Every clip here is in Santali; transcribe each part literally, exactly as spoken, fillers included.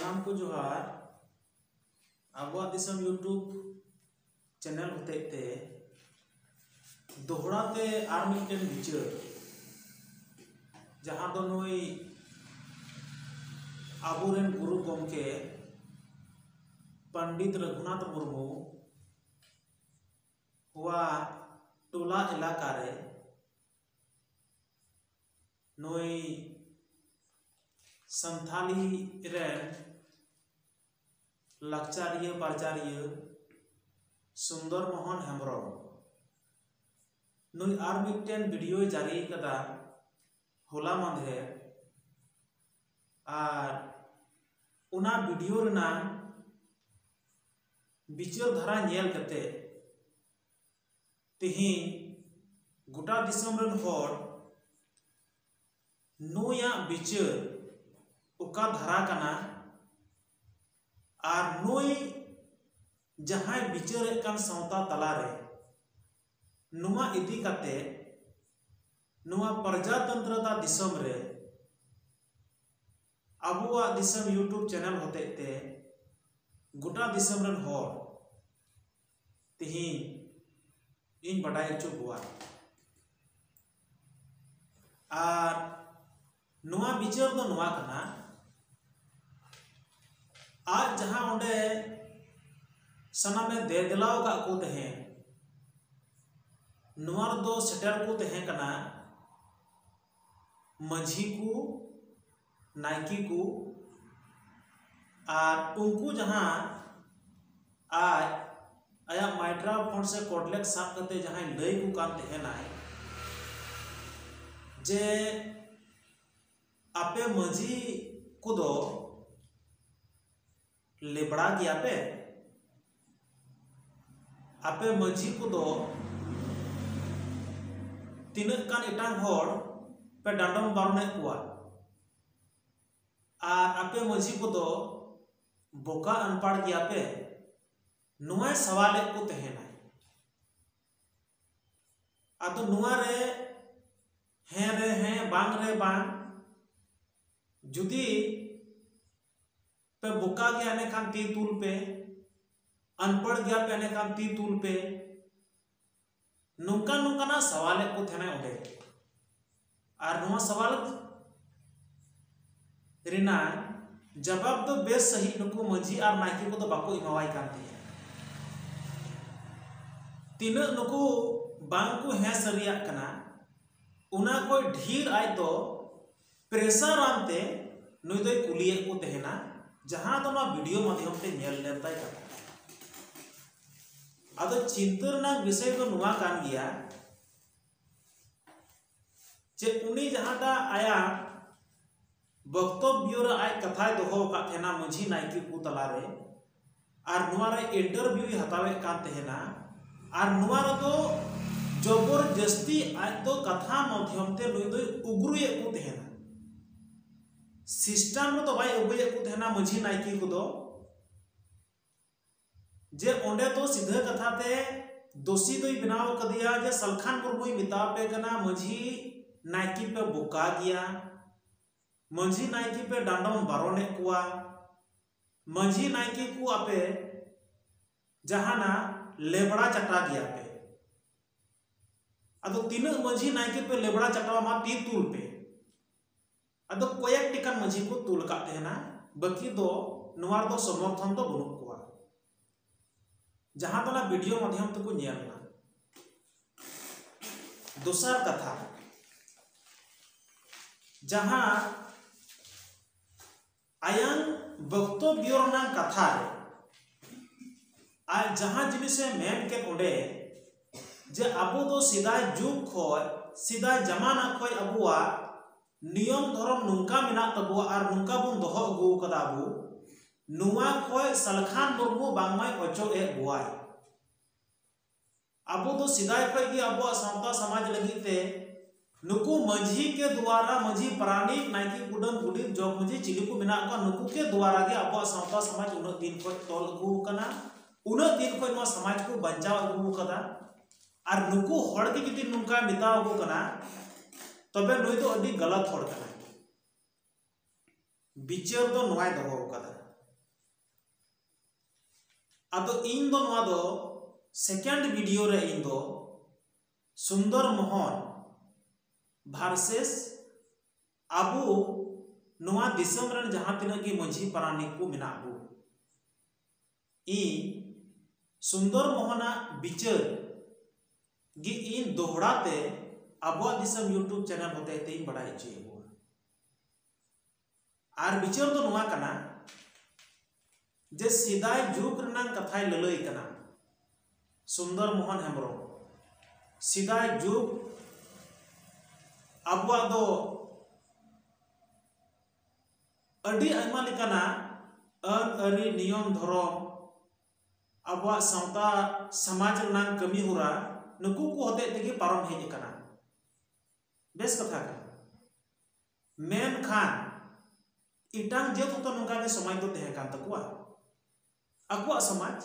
ᱥᱟᱱᱟᱢ ᱠᱚ ᱡᱚᱦᱟᱨ᱾ ᱟᱵᱚᱣᱟᱜ ᱫᱤᱥᱚᱢ YouTube ᱪᱮᱱᱮᱞ ᱦᱚᱛᱮᱡ ᱛᱮ ᱫᱚᱦᱲᱟ ᱛᱮ ᱟᱨ ᱢᱤᱫᱴᱮᱱ ᱵᱤᱪᱟᱹᱨ, ᱡᱟᱦᱟᱸ ᱫᱚ ᱱᱩᱭ ᱟᱵᱚᱨᱮᱱ ᱜᱩᱨᱩ ᱜᱚᱢᱠᱮ ᱯᱚᱱᱰᱤᱛ ᱨᱚᱜᱷᱩᱱᱟᱛᱷ ᱢᱩᱨᱢᱩ ᱣᱟᱜ ᱴᱚᱞᱟ ᱮᱞᱟᱠᱟ ᱨᱮ ᱱᱩᱭ ᱥᱟᱱᱛᱷᱟᱞᱤ ᱨᱮᱱ ᱞᱟᱠᱪᱟᱨᱤᱭᱟᱹ ᱯᱟᱨᱪᱟᱨᱤᱭᱟᱹ ᱥᱩᱱᱫᱚᱨ ᱢᱳᱦᱚᱱ ᱦᱮᱢᱵᱨᱚᱢ ᱱᱩᱭ ᱟᱨ ᱢᱤᱫᱴᱮᱱ ᱵᱷᱤᱰᱤᱭᱳᱭ ᱡᱟᱹᱨᱤ ᱠᱟᱫᱟ ᱦᱚᱞᱟ ᱢᱟᱫᱷᱮᱨ᱾ ᱟᱨ ᱚᱱᱟ ᱵᱷᱤᱰᱤᱭᱳ ᱨᱮᱱᱟᱝ ᱵᱤᱪᱟᱹᱨ ᱫᱷᱟᱨᱟ ᱧᱮᱞ ᱠᱟᱛᱮ ᱛᱮᱦᱮᱧ ᱜᱚᱴᱟ ᱫᱤᱥᱚᱢ ᱨᱮᱱ ᱦᱚᱲ ᱱᱩᱭᱟᱜ ᱵᱤᱪᱟᱹᱨ ᱚᱠᱟ ᱫᱷᱟᱨᱟ ᱠᱟᱱᱟ ᱟᱨ ᱱᱩᱭ ᱡᱟᱦᱟᱸᱭ ᱵᱤᱪᱟᱹᱨᱮᱫ ᱠᱟᱱ ᱥᱟᱶᱛᱟ ᱛᱟᱞᱟᱨᱮ ᱱᱚᱣᱟ ᱤᱫᱤ ᱠᱟᱛᱮ ᱱᱚᱣᱟ ᱯᱨᱚᱡᱟᱛᱚᱱᱛᱨᱚᱛᱟ ᱫᱤᱥᱚᱢ ᱨᱮ ᱟᱵᱚᱣᱟᱜ ᱫᱤᱥᱚᱢ YouTube ᱪᱮᱱᱮᱞ ᱦᱚᱛᱮᱡ ᱛᱮ ᱜᱚᱴᱟ ᱫᱤᱥᱚᱢ ᱨᱮᱱ ᱦᱚᱲ ᱛᱮᱦᱮᱧ ᱤᱧ ᱵᱟᱰᱟᱭ ᱦᱚᱪᱚ ᱠᱚᱣᱟ᱾ ᱟᱨ ᱱᱚᱣᱟ ᱵᱤᱪᱟᱹᱨ ᱫᱚ ᱱᱚᱣᱟ ᱠᱟᱱᱟ, ᱟᱡ ᱡᱟᱦᱟᱸ ᱚᱸᱰᱮ ᱥᱟᱱᱟᱢᱮ ᱫᱮ ᱫᱮᱞᱟᱣ ᱟᱠᱟᱫ ᱠᱚ ᱛᱟᱦᱮᱸ, ᱱᱚᱣᱟ ᱨᱮᱫᱚ ᱥᱮᱴᱮᱨ ᱠᱚ ᱛᱟᱦᱮᱸ ᱠᱟᱱᱟ ᱢᱟᱹᱡᱷᱤ ᱠᱚ, ᱱᱟᱭᱠᱮ ᱠᱚ, ᱟᱨ ᱩᱱᱠᱩ ᱡᱟᱦᱟᱸ ᱟᱡ ᱟᱭᱟᱜ ᱢᱟᱭᱠᱨᱳᱯᱷᱳᱱ ᱥᱮ ᱠᱚᱰᱞᱮᱠ ᱥᱟᱵ ᱠᱟᱛᱮ ᱡᱟᱦᱟᱸᱭ ᱞᱟᱹᱭ ᱠᱚ ᱠᱟᱱ ᱛᱟᱦᱮᱱᱟᱭ ᱡᱮ ᱟᱯᱮ ᱢᱟᱹᱡᱷᱤ ᱠᱚᱫᱚ ᱞᱮᱵᱲᱟ ᱜᱮᱭᱟ ᱯᱮ, ᱟᱯᱮ ᱢᱟᱹᱡᱷᱤ ᱠᱚᱫᱚ ᱛᱤᱱᱟᱹᱜ ᱜᱟᱱ ᱮᱴᱟᱜ ᱦᱚᱲ ᱯᱮ ᱰᱟᱸᱰᱚᱢ ᱵᱟᱨᱚᱱᱮᱫ ᱠᱚᱣᱟ, ᱟᱨ ᱟᱯᱮ ᱢᱟᱹᱡᱷᱤ ᱠᱚᱫᱚ ᱵᱚᱠᱟ ᱟᱱᱯᱟᱲ ᱜᱮᱭᱟ ᱯᱮ, ᱱᱚᱣᱟᱭ ᱥᱟᱣᱟᱞᱮᱫ ᱠᱚ ᱛᱟᱦᱮᱱᱟᱭ᱾ ᱟᱫᱚ ᱱᱚᱣᱟ ᱨᱮ ᱦᱮᱸ ᱨᱮ ᱦᱮᱸ, ᱵᱟᱝ ᱨᱮ ᱵᱟᱝ, ᱡᱩᱫᱤ ᱯᱮ ᱵᱚᱠᱟ ᱜᱮᱭᱟ ᱮᱱᱮᱠᱷᱟᱱ ᱛᱤ ᱛᱩᱞ ᱯᱮ, ᱟᱱᱯᱟᱲ ᱜᱮᱭᱟ ᱯᱮ ᱮᱱᱮᱠᱷᱟᱱ ᱛᱤ ᱛᱩᱞ ᱯᱮ, ᱱᱚᱝᱠᱟᱱ ᱱᱚᱝᱠᱟᱱᱟᱜ ᱥᱟᱣᱟᱞᱮᱫ ᱠᱚ ᱛᱟᱦᱮᱱᱟ ᱚᱸᱰᱮ᱾ ᱟᱨ ᱱᱚᱣᱟ ᱥᱟᱣᱟᱞ ᱨᱮᱱᱟᱜ ᱡᱟᱵᱟᱵ ᱫᱚ ᱵᱮᱥ ᱥᱟᱺᱦᱤᱡ ᱱᱩᱠᱩ ᱢᱟᱹᱡᱷᱤ ᱟᱨ ᱱᱟᱭᱠᱮ ᱠᱚᱫᱚ ᱵᱟᱠᱚ ᱮᱢᱟᱣᱟᱭ ᱠᱟᱱ ᱛᱟᱦᱮᱸᱫ᱾ ᱛᱤᱱᱟᱹᱜ ᱱᱩᱠᱩ ᱵᱟᱝ ᱠᱚ ᱦᱮᱸ ᱥᱟᱹᱨᱤᱭᱟᱜ ᱠᱟᱱᱟ, ᱚᱱᱟ ᱠᱷᱚᱱ ᱰᱷᱮᱨ ᱟᱡ ᱫᱚ ᱯᱨᱮᱥᱟᱨ ᱟᱱᱛᱮ ᱱᱩᱭ ᱫᱚᱭ ᱠᱩᱞᱤᱭᱮᱫ ᱠᱚ ᱛᱟᱦᱮᱱᱟ, ᱡᱟᱦᱟᱸ ᱫᱚ ᱱᱚᱣᱟ ᱵᱷᱤᱰᱤᱭᱳ ᱢᱟᱫᱽᱫᱷᱚᱢ ᱛᱮ ᱧᱮᱞ ᱞᱮᱱ ᱛᱟᱭ ᱠᱟᱛᱷᱟ᱾ ᱟᱫᱚ ᱪᱤᱱᱛᱟᱹ ᱨᱮᱱᱟᱜ ᱵᱤᱥᱚᱭ ᱫᱚ ᱱᱚᱣᱟ ᱠᱟᱱ ᱜᱮᱭᱟ ᱡᱮ ᱩᱱᱤ ᱡᱟᱦᱟᱸᱴᱟᱜ ᱟᱭᱟᱜ ᱵᱚᱠᱛᱚᱵᱵᱚ ᱨᱮ ᱟᱡ ᱠᱟᱛᱷᱟᱭ ᱫᱚᱦᱚ ᱟᱠᱟᱫ ᱛᱟᱦᱮᱱᱟ ᱢᱟᱹᱡᱷᱤ ᱱᱟᱭᱠᱮ ᱠᱚ ᱛᱟᱞᱟᱨᱮ, ᱟᱨ ᱱᱚᱣᱟ ᱨᱮ ᱤᱱᱴᱟᱨᱵᱷᱤᱭᱩᱭ ᱦᱟᱛᱟᱣᱮᱫ ᱠᱟᱱ ᱛᱟᱦᱮᱱᱟ, ᱟᱨ ᱱᱚᱣᱟ ᱨᱮᱫᱚ ᱡᱚᱵᱚᱨ ᱡᱟᱹᱥᱛᱤ ᱟᱡ ᱫᱚ ᱠᱟᱛᱷᱟ ᱢᱟᱫᱽᱫᱷᱚᱢ ᱛᱮ ᱱᱩᱭ ᱫᱚᱭ ᱩᱜᱽᱨᱩᱭᱮᱫ ᱠᱚ ᱛᱟᱦᱮᱱᱟ᱾ ᱥᱤᱥᱴᱮᱢ ᱨᱮᱫᱚ ᱵᱟᱭ ᱟᱹᱜᱩᱭᱮᱫ ᱠᱚ ᱛᱟᱦᱮᱱᱟ ᱢᱟᱹᱡᱷᱤ ᱱᱟᱭᱠᱮ ᱠᱚᱫᱚ, ᱡᱮ ᱚᱸᱰᱮ ᱫᱚ ᱥᱤᱫᱷᱟᱹ ᱠᱟᱛᱷᱟ ᱛᱮ ᱫᱳᱥᱤ ᱫᱚᱭ ᱵᱮᱱᱟᱣ ᱠᱟᱫᱮᱭᱟ ᱡᱮ ᱥᱟᱞᱠᱷᱟᱱ ᱢᱩᱨᱢᱩᱭ ᱢᱮᱛᱟᱣ ᱯᱮ ᱠᱟᱱᱟ ᱢᱟᱹᱡᱷᱤ ᱱᱟᱭᱠᱮ ᱯᱮ ᱵᱚᱠᱟ ᱜᱮᱭᱟ, ᱢᱟᱹᱡᱷᱤ ᱱᱟᱭᱠᱮ ᱯᱮ ᱰᱟᱸᱰᱚᱢ ᱵᱟᱨᱚᱱᱮᱫ ᱠᱚᱣᱟ, ᱢᱟᱹᱡᱷᱤ ᱱᱟᱭᱠᱮ ᱠᱚ ᱟᱯᱮ ᱡᱟᱦᱟᱱᱟᱜ ᱞᱮᱵᱲᱟ ᱪᱟᱴᱟ ᱜᱮᱭᱟ ᱯᱮ᱾ ᱟᱫᱚ ᱛᱤᱱᱟᱹᱜ ᱢᱟᱹᱡᱷᱤ ᱱᱟᱭᱠᱮ ᱯᱮ ᱞᱮᱵᱲᱟ ᱪᱟᱴᱟᱣᱟ ᱢᱟ ᱛᱤ ᱛᱩᱞ ᱯᱮ᱾ ᱟᱫᱚ ᱠᱚᱭᱮᱠ ᱴᱤᱠᱟᱱ ᱢᱟᱹᱡᱷᱤ ᱠᱚ ᱛᱩᱞ ᱟᱠᱟᱫ ᱛᱟᱦᱮᱱᱟ, ᱵᱟᱹᱠᱤ ᱫᱚ ᱱᱚᱣᱟ ᱨᱮᱫᱚ ᱥᱚᱢᱚᱨᱛᱷᱚᱱ ᱫᱚ ᱵᱟᱹᱱᱩᱜ ᱠᱚᱣᱟ, ᱡᱟᱦᱟᱸ ᱫᱚ ᱚᱱᱟ ᱵᱷᱤᱰᱤᱭᱳ ᱢᱟᱫᱽᱫᱷᱚᱢ ᱛᱮᱠᱚ ᱧᱮᱞ ᱮᱱᱟ᱾ ᱫᱚᱥᱟᱨ ᱠᱟᱛᱷᱟ, ᱡᱟᱦᱟᱸ ᱟᱭᱟᱝ ᱵᱚᱠᱛᱚᱵᱵᱚ ᱨᱮᱱᱟᱜ ᱠᱟᱛᱷᱟ ᱨᱮ ᱟᱡ ᱡᱟᱦᱟᱸ ᱡᱤᱱᱤᱥᱮ ᱢᱮᱱ ᱠᱮᱫ ᱚᱸᱰᱮ, ᱡᱮ ᱟᱵᱚ ᱫᱚ ᱥᱮᱫᱟᱭ ᱡᱩᱜᱽ ᱠᱷᱚᱱ, ᱥᱮᱫᱟᱭ ᱡᱟᱢᱟᱱᱟ ᱠᱷᱚᱱ ᱟᱵᱚᱣᱟᱜ ᱱᱤᱭᱚᱢ ᱫᱷᱚᱨᱚᱢ ᱱᱚᱝᱠᱟ ᱢᱮᱱᱟᱜ ᱛᱟᱵᱚᱣᱟ ᱟᱨ ᱱᱚᱝᱠᱟ ᱵᱚᱱ ᱫᱚᱦᱚ ᱟᱹᱜᱩ ᱟᱠᱟᱫᱟ ᱟᱵᱚ, ᱱᱚᱣᱟ ᱠᱷᱚᱱ ᱥᱟᱞᱠᱷᱟᱱ ᱢᱩᱨᱢᱩ ᱵᱟᱝᱢᱟᱭ ᱚᱪᱚᱜ ᱮᱫ ᱵᱚᱣᱟᱭ᱾ ᱟᱵᱚ ᱫᱚ ᱥᱮᱫᱟᱭ ᱠᱷᱚᱱ ᱜᱮ ᱟᱵᱚᱣᱟᱜ ᱥᱟᱶᱛᱟ ᱥᱚᱢᱟᱡᱽ ᱞᱟᱹᱜᱤᱫ ᱛᱮ ᱱᱩᱠᱩ ᱢᱟᱹᱡᱷᱤ ᱠᱮ ᱫᱩᱣᱟᱨᱟ, ᱢᱟᱹᱡᱷᱤ ᱯᱟᱨᱟᱱᱤᱠ, ᱱᱟᱭᱠᱮ, ᱠᱩᱰᱟᱹᱢ, ᱜᱩᱰᱮᱛ, ᱡᱚᱜᱽ ᱢᱟᱹᱡᱷᱤ, ᱪᱤᱞᱤ ᱠᱚ ᱢᱮᱱᱟᱜ ᱠᱚᱣᱟ, ᱱᱩᱠᱩ ᱠᱮ ᱫᱩᱣᱟᱨᱟ ᱜᱮ ᱟᱵᱚᱣᱟᱜ ᱥᱟᱶᱛᱟ ᱥᱚᱢᱟᱡᱽ ᱩᱱᱟᱹᱜ ᱫᱤᱱ ᱠᱷᱚᱱ ᱛᱚᱞ ᱟᱹᱜᱩ ᱟᱠᱟᱱᱟ, ᱩᱱᱟᱹᱜ ᱫᱤᱱ ᱠᱷᱚᱱ ᱱᱚᱣᱟ ᱥᱚᱢᱟᱡᱽ ᱠᱚ ᱵᱟᱧᱪᱟᱣ ᱟᱹᱜᱩ ᱟᱠᱟᱫᱟ᱾ ᱟᱨ ᱱᱩᱠᱩ ᱦᱚᱲ ᱜᱮ ᱡᱩᱫᱤ ᱱᱚᱝᱠᱟ ᱢᱮᱛᱟᱣ ᱟᱠᱚ ᱠᱟᱱᱟ, ᱛᱚᱵᱮ ᱱᱩᱭ ᱫᱚ ᱟᱹᱰᱤ ᱜᱟᱞᱟᱛ ᱦᱚᱲ ᱠᱟᱱᱟᱭ᱾ ᱵᱤᱪᱟᱹᱨ ᱫᱚ ᱱᱚᱣᱟᱭ ᱫᱚᱦᱚ ᱟᱠᱟᱫᱟ᱾ ᱟᱫᱚ ᱤᱧ ᱫᱚ ᱱᱚᱣᱟ ᱫᱚ second video ᱨᱮ ᱤᱧ ᱫᱚ ᱥᱩᱱᱫᱚᱨ ᱢᱳᱦᱚᱱ versus ᱟᱵᱚ ᱱᱚᱣᱟ ᱫᱤᱥᱚᱢ ᱨᱮᱱ ᱡᱟᱦᱟᱸ ᱛᱤᱱᱟᱹᱜ ᱜᱮ ᱢᱟᱹᱡᱷᱤ ᱯᱟᱨᱟᱱᱤᱠ ᱠᱚ ᱢᱮᱱᱟᱜ ᱵᱚ, ᱤᱧ ᱥᱩᱱᱫᱚᱨ ᱢᱳᱦᱚᱱᱟᱜ ᱵᱤᱪᱟᱹᱨ ᱜᱮ ᱤᱧ ᱫᱚᱦᱲᱟ ᱛᱮ ᱟᱵᱚᱣᱟᱜ ᱫᱤᱥᱚᱢ YouTube channel ᱦᱚᱛᱮ ᱛᱮᱧ ᱵᱟᱲᱟᱭ ᱦᱚᱪᱚᱭᱮᱫ ᱵᱚᱱᱟ᱾ ᱟᱨ ᱵᱤᱪᱟᱹᱨ ᱫᱚ ᱱᱚᱣᱟ ᱠᱟᱱᱟ ᱡᱮ ᱥᱮᱫᱟᱭ ᱡᱩᱜᱽ ᱨᱮᱱᱟᱝ ᱠᱟᱛᱷᱟᱭ ᱞᱟᱹᱞᱟᱹᱭ ᱠᱟᱱᱟ ᱥᱩᱱᱫᱚᱨ ᱢᱳᱦᱚᱱ ᱦᱮᱢᱵᱨᱚᱢ᱾ ᱥᱮᱫᱟᱭ ᱡᱩᱜᱽ ᱟᱵᱚᱣᱟᱜ ᱫᱚ ᱟᱹᱰᱤ ᱟᱭᱢᱟ ᱞᱮᱠᱟᱱᱟᱜ ᱟᱹᱱ ᱟᱹᱨᱤ, ᱱᱤᱭᱚᱢ ᱫᱷᱚᱨᱚᱢ, ᱟᱵᱚᱣᱟᱜ ᱥᱟᱶᱛᱟ ᱥᱚᱢᱟᱡᱽ ᱨᱮᱱᱟᱜ ᱠᱟᱹᱢᱤ ᱦᱚᱨᱟ ᱱᱩᱠᱩ ᱠᱚ ᱦᱚᱛᱮᱡ ᱛᱮᱜᱮ ᱯᱟᱨᱚᱢ ᱦᱮᱡ ᱟᱠᱟᱱᱟ᱾ ᱵᱮᱥ ᱠᱟᱛᱷᱟ ᱠᱟᱱᱟ᱾ ᱢᱮᱱᱠᱷᱟᱱ ᱮᱴᱟᱜ ᱡᱟᱹᱛ ᱦᱚᱸᱛᱚ ᱱᱚᱝᱠᱟ ᱜᱮ ᱥᱚᱢᱟᱡᱽ ᱫᱚ ᱛᱟᱦᱮᱸ ᱠᱟᱱ ᱛᱟᱠᱚᱣᱟ, ᱟᱠᱚᱣᱟᱜ ᱥᱚᱢᱟᱡᱽ᱾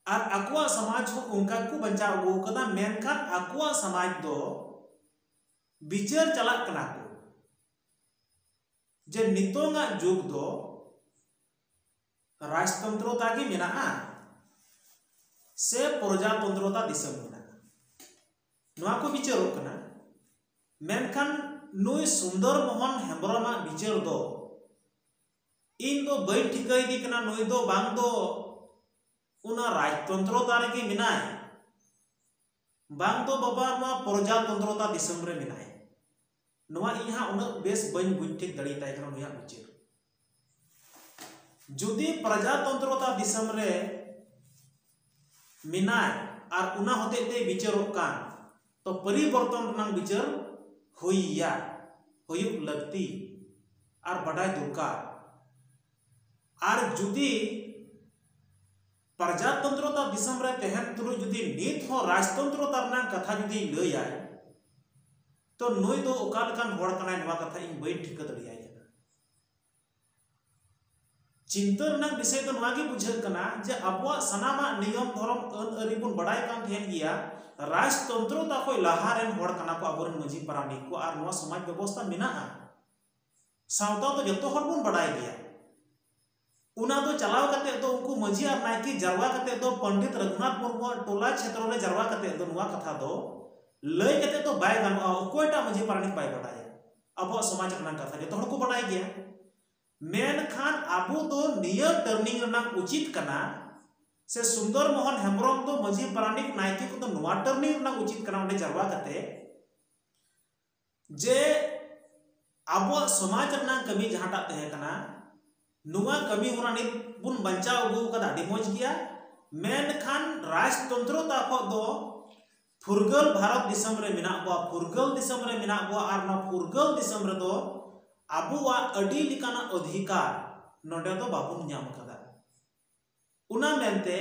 ᱟᱨ ᱟᱠᱚᱣᱟᱜ ᱥᱚᱢᱟᱡᱽ ᱦᱚᱸ ᱚᱱᱠᱟ ᱜᱮᱠᱚ ᱵᱟᱧᱪᱟᱣ ᱟᱹᱜᱩ ᱟᱠᱟᱫᱟ᱾ ᱢᱮᱱᱠᱷᱟᱱ ᱟᱠᱚᱣᱟᱜ ᱥᱚᱢᱟᱡᱽ ᱫᱚ ᱵᱤᱪᱟᱹᱨ ᱪᱟᱞᱟᱜ ᱠᱟᱱᱟ ᱠᱚ ᱡᱮ ᱱᱤᱛᱚᱝᱟᱜ ᱡᱩᱜᱽ ᱫᱚ ᱨᱟᱡᱽᱛᱚᱱᱛᱨᱚᱛᱟ ᱜᱮ ᱢᱮᱱᱟᱜᱼᱟ ᱥᱮ ᱯᱨᱚᱡᱟᱛᱚᱱᱛᱨᱚᱛᱟ ᱫᱤᱥᱚᱢ ᱢᱮᱱᱟᱜᱼᱟ, ᱱᱚᱣᱟ ᱠᱚ ᱵᱤᱪᱟᱹᱨᱚᱜ ᱠᱟᱱᱟ᱾ ᱢᱮᱱᱠᱷᱟᱱ ᱱᱩᱭ ᱥᱩᱱᱫᱚᱨ ᱢᱳᱦᱚᱱ ᱦᱮᱢᱵᱨᱚᱢᱟᱜ ᱵᱤᱪᱟᱹᱨ ᱫᱚ ᱤᱧ ᱫᱚ ᱵᱟᱹᱧ ᱴᱷᱤᱠᱟᱹᱭᱮᱫᱮ ᱠᱟᱱᱟ, ᱱᱩᱭ ᱫᱚ ᱵᱟᱝ ᱫᱚ ᱚᱱᱟ ᱨᱟᱡᱽᱛᱚᱱᱛᱨᱚᱛᱟ ᱨᱮᱜᱮ ᱢᱮᱱᱟᱭ, ᱵᱟᱝ ᱫᱚ ᱵᱟᱵᱟ ᱱᱚᱣᱟ ᱯᱨᱚᱡᱟᱛᱚᱱᱛᱨᱚᱛᱟ ᱫᱤᱥᱚᱢ ᱨᱮ ᱢᱮᱱᱟᱭ᱾ ᱱᱚᱣᱟ ᱤᱧ ᱦᱟᱸᱜ ᱩᱱᱟᱹᱜ ᱵᱮᱥ ᱵᱟᱹᱧ ᱵᱩᱡᱽ ᱴᱷᱤᱠ ᱫᱟᱲᱮᱭᱟᱛᱟᱭ ᱠᱟᱱᱟ ᱱᱩᱭᱟᱜ ᱵᱤᱪᱟᱹᱨ᱾ ᱡᱩᱫᱤ ᱯᱨᱚᱡᱟᱛᱚᱱᱛᱨᱚᱛᱟ ᱫᱤᱥᱚᱢ ᱨᱮ ᱢᱮᱱᱟᱭ ᱟᱨ ᱚᱱᱟ ᱦᱚᱛᱮᱡ ᱛᱮ ᱵᱤᱪᱟᱹᱨᱚᱜ ᱠᱟᱱ, ᱛᱚ ᱯᱚᱨᱤᱵᱚᱨᱛᱚᱱ ᱨᱮᱱᱟᱜ ᱵᱤᱪᱟᱹᱨ ᱦᱩᱭᱟ, ᱦᱩᱭᱩᱜ ᱞᱟᱹᱠᱛᱤ ᱟᱨ ᱵᱟᱰᱟᱭ ᱫᱚᱨᱠᱟᱨ᱾ ᱟᱨ ᱡᱩᱫᱤ ᱯᱨᱚᱡᱟᱛᱚᱱᱛᱨᱚᱛᱟ ᱫᱤᱥᱚᱢ ᱨᱮ ᱛᱟᱦᱮᱱ ᱛᱩᱞᱩᱡ ᱡᱩᱫᱤ ᱱᱤᱛ ᱦᱚᱸ ᱨᱟᱡᱽᱛᱚᱱᱛᱨᱚᱛᱟ ᱨᱮᱱᱟᱜ ᱠᱟᱛᱷᱟ ᱡᱩᱫᱤ ᱞᱟᱹᱭᱟᱭ, ᱛᱚ ᱱᱩᱭ ᱫᱚ ᱚᱠᱟ ᱞᱮᱠᱟᱱ ᱦᱚᱲ ᱠᱟᱱᱟᱭ, ᱱᱚᱣᱟ ᱠᱟᱛᱷᱟ ᱤᱧ ᱵᱟᱹᱧ ᱴᱷᱤᱠᱟᱹ ᱫᱟᱲᱮᱭᱟᱭ ᱠᱟᱱᱟ᱾ ᱪᱤᱱᱛᱟᱹ ᱨᱮᱱᱟᱜ ᱵᱤᱥᱚᱭ ᱫᱚ ᱱᱚᱣᱟ ᱜᱮ ᱵᱩᱡᱷᱟᱹᱜ ᱠᱟᱱᱟ ᱡᱮ ᱟᱵᱚᱣᱟᱜ ᱥᱟᱱᱟᱢᱟᱜ ᱱᱤᱭᱚᱢ ᱫᱷᱚᱨᱚᱢ ᱟᱹᱱ ᱟᱹᱨᱤ ᱵᱚᱱ ᱵᱟᱲᱟᱭ ᱠᱟᱱ ᱛᱟᱦᱮᱱ ᱜᱮᱭᱟ, ᱨᱟᱡᱽᱛᱚᱱᱛᱨᱚᱛᱟ ᱠᱷᱚᱱ ᱞᱟᱦᱟ ᱨᱮᱱ ᱦᱚᱲ ᱠᱟᱱᱟ ᱠᱚ ᱟᱵᱚᱨᱮᱱ ᱢᱟᱹᱡᱷᱤ ᱯᱟᱨᱟᱱᱤᱠ ᱠᱚ, ᱟᱨ ᱱᱚᱣᱟ ᱥᱚᱢᱟᱡᱽ ᱵᱮᱵᱚᱥᱛᱷᱟ ᱢᱮᱱᱟᱜᱼᱟ᱾ ᱥᱟᱶᱛᱟ ᱫᱚ ᱡᱚᱛᱚ ᱦᱚᱲ ᱵᱚᱱ ᱵᱟᱲᱟᱭ ᱜᱮᱭᱟ᱾ ᱚᱱᱟ ᱫᱚ ᱪᱟᱞᱟᱣ ᱠᱟᱛᱮ ᱫᱚ ᱩᱱᱠᱩ ᱢᱟᱹᱡᱷᱤ ᱟᱨ ᱱᱟᱭᱠᱮ ᱡᱟᱨᱣᱟ ᱠᱟᱛᱮ ᱫᱚ ᱯᱚᱱᱰᱤᱛ ᱨᱚᱜᱷᱩᱱᱟᱛᱷ ᱢᱩᱨᱢᱩᱣᱟᱜ ᱴᱚᱞᱟ ᱪᱷᱮᱛᱨᱚ ᱨᱮ ᱡᱟᱨᱣᱟ ᱠᱟᱛᱮ ᱫᱚ ᱱᱚᱣᱟ ᱠᱟᱛᱷᱟ ᱫᱚ ᱞᱟᱹᱭ ᱠᱟᱛᱮ ᱫᱚ ᱵᱟᱭ ᱜᱟᱱᱚᱜᱼᱟ, ᱚᱠᱚᱭᱴᱟᱜ ᱢᱟᱹᱡᱷᱤ ᱯᱟᱨᱟᱱᱤᱠ ᱵᱟᱭ ᱵᱟᱰᱟᱭᱟ᱾ ᱟᱵᱚᱣᱟᱜ ᱥᱚᱢᱟᱡᱽ ᱨᱮᱱᱟᱜ ᱠᱟᱛᱷᱟ ᱡᱚᱛᱚ ᱦᱚᱲ ᱠᱚ ᱵᱟᱰᱟᱭ ᱜᱮᱭᱟ᱾ ᱢᱮᱱᱠᱷᱟᱱ ᱟᱵᱚ ᱫᱚ ᱱᱤᱭᱟᱹ ᱴᱟᱨᱱᱤᱝ ᱨᱮᱱᱟᱜ ᱩᱪᱤᱛ ᱠᱟᱱᱟ, ᱥᱮ ᱥᱩᱱᱫᱚᱨ ᱢᱳᱦᱚᱱ ᱦᱮᱢᱵᱨᱚᱢ ᱫᱚ ᱢᱟᱹᱡᱷᱤ ᱯᱟᱨᱟᱱᱤᱠ ᱱᱟᱭᱠᱮ ᱠᱚᱫᱚ ᱱᱚᱣᱟ ᱴᱟᱨᱱᱤᱝ ᱨᱮᱱᱟᱜ ᱩᱪᱤᱛ ᱠᱟᱱᱟ ᱚᱸᱰᱮ ᱡᱟᱨᱣᱟ ᱠᱟᱛᱮ, ᱡᱮ ᱟᱵᱚᱣᱟᱜ ᱥᱚᱢᱟᱡᱽ ᱨᱮᱱᱟᱜ ᱠᱟᱹᱢᱤ ᱡᱟᱦᱟᱸᱴᱟᱜ ᱛᱟᱦᱮᱸ ᱠᱟᱱᱟ, ᱱᱚᱣᱟ ᱠᱟᱹᱢᱤ ᱦᱚᱨᱟ ᱱᱤᱛ ᱵᱚᱱ ᱵᱟᱧᱪᱟᱣ ᱟᱹᱜᱩ ᱟᱠᱟᱫᱟ, ᱟᱹᱰᱤ ᱢᱚᱡᱽ ᱜᱮᱭᱟ᱾ ᱢᱮᱱᱠᱷᱟᱱ ᱨᱟᱡᱽᱛᱚᱱᱛᱨᱚᱛᱟ ᱠᱷᱚᱱ ᱫᱚ ᱯᱷᱩᱨᱜᱟᱹᱞ ᱵᱷᱟᱨᱚᱛ ᱫᱤᱥᱚᱢ ᱨᱮ ᱢᱮᱱᱟᱜ ᱵᱚᱣᱟ, ᱯᱷᱩᱨᱜᱟᱹᱞ ᱫᱤᱥᱚᱢ ᱨᱮ ᱢᱮᱱᱟᱜ ᱵᱚᱣᱟ, ᱟᱨ ᱱᱚᱣᱟ ᱯᱷᱩᱨᱜᱟᱹᱞ ᱫᱤᱥᱚᱢ ᱨᱮᱫᱚ ᱟᱵᱚᱣᱟᱜ ᱟᱹᱰᱤ ᱞᱮᱠᱟᱱᱟᱜ ᱚᱫᱷᱤᱠᱟᱨ ᱱᱚᱰᱮ ᱫᱚ ᱵᱟᱵᱚᱱ ᱧᱟᱢ ᱟᱠᱟᱫᱟ᱾ ᱚᱱᱟ ᱢᱮᱱᱛᱮ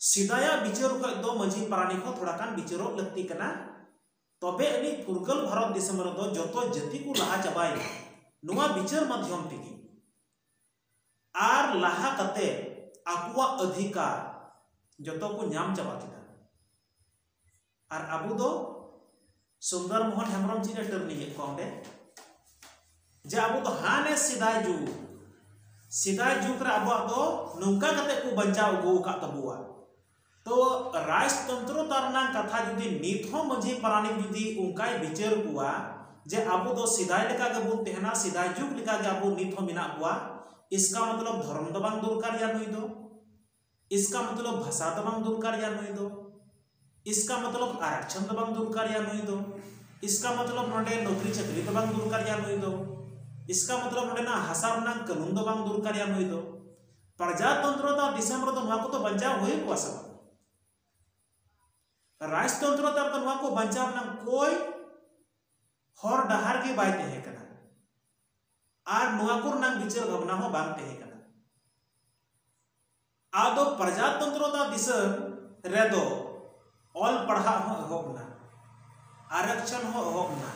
ᱥᱮᱫᱟᱭᱟᱜ ᱵᱤᱪᱟᱹᱨ ᱠᱷᱚᱱ ᱫᱚ ᱢᱟᱹᱡᱷᱤ ᱯᱟᱨᱟᱱᱤᱠ ᱦᱚᱸ ᱛᱷᱚᱲᱟ ᱜᱟᱱ ᱵᱤᱪᱟᱹᱨᱚᱜ ᱞᱟᱹᱠᱛᱤ ᱠᱟᱱᱟ᱾ ᱛᱚᱵᱮ ᱟᱹᱱᱤᱡ ᱯᱷᱩᱨᱜᱟᱹᱞ ᱵᱷᱟᱨᱚᱛ ᱫᱤᱥᱚᱢ ᱨᱮᱫᱚ ᱡᱚᱛᱚ ᱡᱟᱹᱛᱤ ᱠᱚ ᱞᱟᱦᱟ ᱪᱟᱵᱟᱭᱮᱱᱟ ᱱᱚᱣᱟ ᱵᱤᱪᱟᱹᱨ ᱢᱟᱫᱽᱫᱷᱚᱢ ᱛᱮᱜᱮ᱾ ᱟᱨ ᱞᱟᱦᱟ ᱠᱟᱛᱮ ᱟᱠᱚᱣᱟᱜ ᱚᱫᱷᱤᱠᱟᱨ ᱡᱚᱛᱚ ᱠᱚ ᱧᱟᱢ ᱪᱟᱵᱟ ᱠᱮᱫᱟ᱾ ᱟᱨ ᱟᱵᱚ ᱫᱚ ᱥᱩᱱᱫᱚᱨ ᱢᱳᱦᱚᱱ ᱦᱮᱢᱵᱨᱚᱢ ᱪᱮᱫ ᱮ ᱴᱟᱨᱱᱤᱝ ᱮᱫ ᱠᱚᱣᱟ ᱚᱸᱰᱮ? ᱡᱮ ᱟᱵᱚ ᱫᱚ ᱦᱟᱱᱮ ᱥᱮᱫᱟᱭ ᱡᱩᱜᱽ, ᱥᱮᱫᱟᱭ ᱡᱩᱜᱽ ᱨᱮ ᱟᱵᱚᱣᱟᱜ ᱫᱚ ᱱᱚᱝᱠᱟ ᱠᱟᱛᱮ ᱠᱚ ᱵᱟᱧᱪᱟᱣ ᱟᱹᱜᱩ ᱟᱠᱟᱫ ᱛᱟᱵᱚᱣᱟ᱾ ᱛᱚ ᱨᱟᱡᱽᱛᱚᱱᱛᱨᱚᱛᱟ ᱨᱮᱱᱟᱜ ᱠᱟᱛᱷᱟ ᱡᱩᱫᱤ ᱱᱤᱛ ᱦᱚᱸ ᱢᱟᱹᱡᱷᱤ ᱯᱟᱨᱟᱱᱤᱠ ᱡᱩᱫᱤ ᱚᱱᱠᱟᱭ ᱵᱤᱪᱟᱹᱨ ᱠᱚᱣᱟ ᱡᱮ ᱟᱵᱚ ᱫᱚ ᱥᱮᱫᱟᱭ ᱞᱮᱠᱟ ᱜᱮᱵᱚᱱ ᱛᱟᱦᱮᱱᱟ, ᱥᱮᱫᱟᱭ ᱡᱩᱜᱽ ᱞᱮᱠᱟ ᱜᱮ ᱟᱵᱚ ᱱᱤᱛ ᱦᱚᱸ ᱢᱮᱱᱟᱜ ᱵᱚᱣᱟ, ᱤᱥᱠᱟ ᱢᱚᱛᱞᱚᱵ ᱫᱷᱚᱨᱚᱢ ᱫᱚ ᱵᱟᱝ ᱫᱚᱨᱠᱟᱨ ᱭᱟ ᱱᱩᱭ ᱫᱚ, ᱤᱥᱠᱟ ᱢᱚᱛᱞᱚᱵ ᱵᱷᱟᱥᱟ ᱫᱚ ᱵᱟᱝ ᱫᱚᱨᱠᱟᱨ ᱭᱟ ᱱᱩᱭ ᱫᱚ, ᱤᱥᱠᱟ ᱢᱚᱛᱞᱚᱵ ᱟᱨᱟᱠᱪᱷᱚᱱ ᱫᱚ ᱵᱟᱝ ᱫᱚᱨᱠᱟᱨ ᱭᱟ ᱱᱩᱭ ᱫᱚ, ᱤᱥᱠᱟ ᱢᱚᱛᱞᱚᱵ ᱱᱚᱰᱮ ᱱᱚᱠᱨᱤ ᱪᱟᱹᱠᱨᱤ ᱫᱚ ᱵᱟᱝ ᱫᱚᱨᱠᱟᱨ ᱭᱟ ᱱᱩᱭ ᱫᱚ, ᱤᱥᱠᱟ ᱢᱚᱛᱞᱚᱵ ᱱᱚᱰᱮᱱᱟᱜ ᱦᱟᱥᱟ ᱨᱮᱱᱟᱜ ᱠᱟᱹᱱᱩᱱ ᱫᱚ ᱵᱟᱝ ᱫᱚᱨᱠᱟᱨ ᱭᱟ ᱱᱩᱭ ᱫᱚ᱾ ᱯᱨᱚᱡᱟᱛᱚᱱᱛᱨᱚᱛᱟ ᱫᱤᱥᱚᱢ ᱨᱮᱫᱚ ᱱᱚᱣᱟ ᱠᱚᱫᱚ ᱵᱟᱧᱪᱟᱣ ᱦᱩᱭ ᱠᱚᱜᱼᱟ ᱥᱮ ᱵᱟᱝ? ᱨᱟᱡᱽᱛᱚᱱᱛᱨᱚᱛᱟ ᱨᱮᱫᱚ ᱱᱚᱣᱟ ᱠᱚ ᱵᱟᱧᱪᱟᱣ ᱨᱮᱱᱟᱜ ᱠᱚᱭ ᱦᱚᱨ ᱰᱟᱦᱟᱨ ᱜᱮ ᱵᱟᱭ ᱛᱟᱦᱮᱸ ᱠᱟᱱᱟ, ᱟᱨ ᱱᱚᱣᱟ ᱠᱚ ᱨᱮᱱᱟᱜ ᱵᱤᱪᱟᱹᱨ ᱵᱷᱟᱵᱽᱱᱟ ᱦᱚᱸ ᱵᱟᱝ ᱛᱟᱦᱮᱸ ᱠᱟᱱᱟ᱾ ᱟᱫᱚ ᱯᱨᱚᱡᱟᱛᱚᱱᱛᱨᱚᱛᱟ ᱫᱤᱥᱚᱢ ᱨᱮᱫᱚ ᱚᱞ ᱯᱟᱲᱦᱟᱜ ᱦᱚᱸ ᱮᱦᱚᱵ ᱮᱱᱟ, ᱟᱨᱟᱠᱪᱷᱚᱱ ᱦᱚᱸ ᱮᱦᱚᱵ ᱮᱱᱟ,